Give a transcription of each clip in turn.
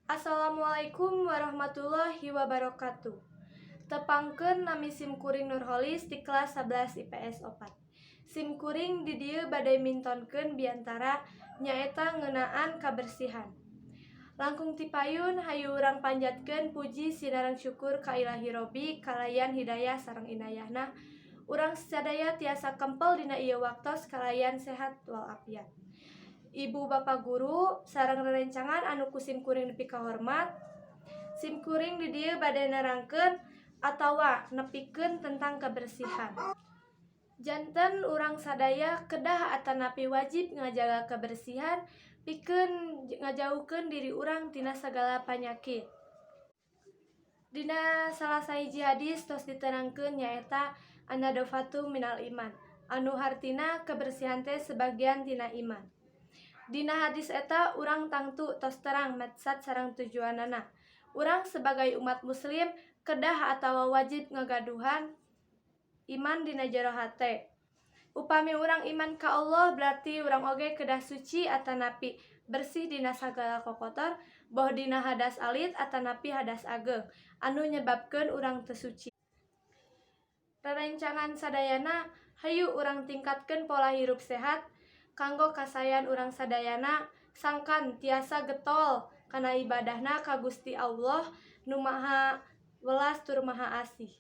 Assalamualaikum warahmatullahi wabarakatuh. Tepangkeun, nami sim kuring Nurholis di kelas 11 IPS 4. Sim kuring di dieu bade mintonkeun biantara, nyaeta ngeunaan kabersihan. Langkung ti payun, hayu urang panjatkeun puji sinareng syukur ka Ilahi Robbi kalayan hidayah sareng inayahna urang sadaya tiasa kempel dina ieu waktos kalayan sehat walafiat. Ibu bapak guru sareng rerencangan anu ku sim kuring dipikahormat, sim kuring di dieu bade nerangkeun atawa nepikeun tentang kebersihan. Janten urang sadaya kedah atanapi wajib ngajaga kebersihan pikeun ngajauhkeun diri urang tina sagala panyakit. Dina salah sahiji hadis tos diterangkeun, nyaeta "An-nadhofatu minal iman", anu hartina kebersihan teh sebagian tina iman. Dina hadis eta urang tangtu tos terang maksad sareng tujuanana. Urang sebagai umat muslim kedah atawa wajib ngagaduhan iman dina jero hate. Upami urang iman ka Allah, berarti urang oge kedah suci atanapi bersih dina sagala kokotor, boh dina hadas alit atanapi hadas ageng anu nyebabkeun urang teu suci. Rerencangan sadayana, hayu urang tingkatkeun pola hirup sehat kanggo kasaean urang sadayana, sangkan tiasa getol kana ibadahna ka Gusti Allah nu Maha Welas tur Maha Asih.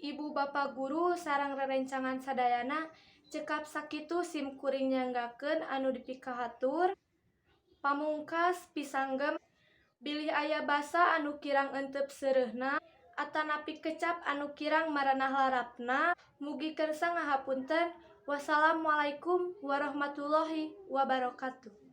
Ibu bapak guru sareng rerencangan sadayana, cekap sakitu sim kuring nyanggakeun anu dipikahatur. Pamungkas pisanggem, bilih aya basa anu kirang entep seureuhna atanapi kecap anu kirang maranah larapna, mugi kersa ngahapunten. Wassalamualaikum warahmatullahi wabarakatuh.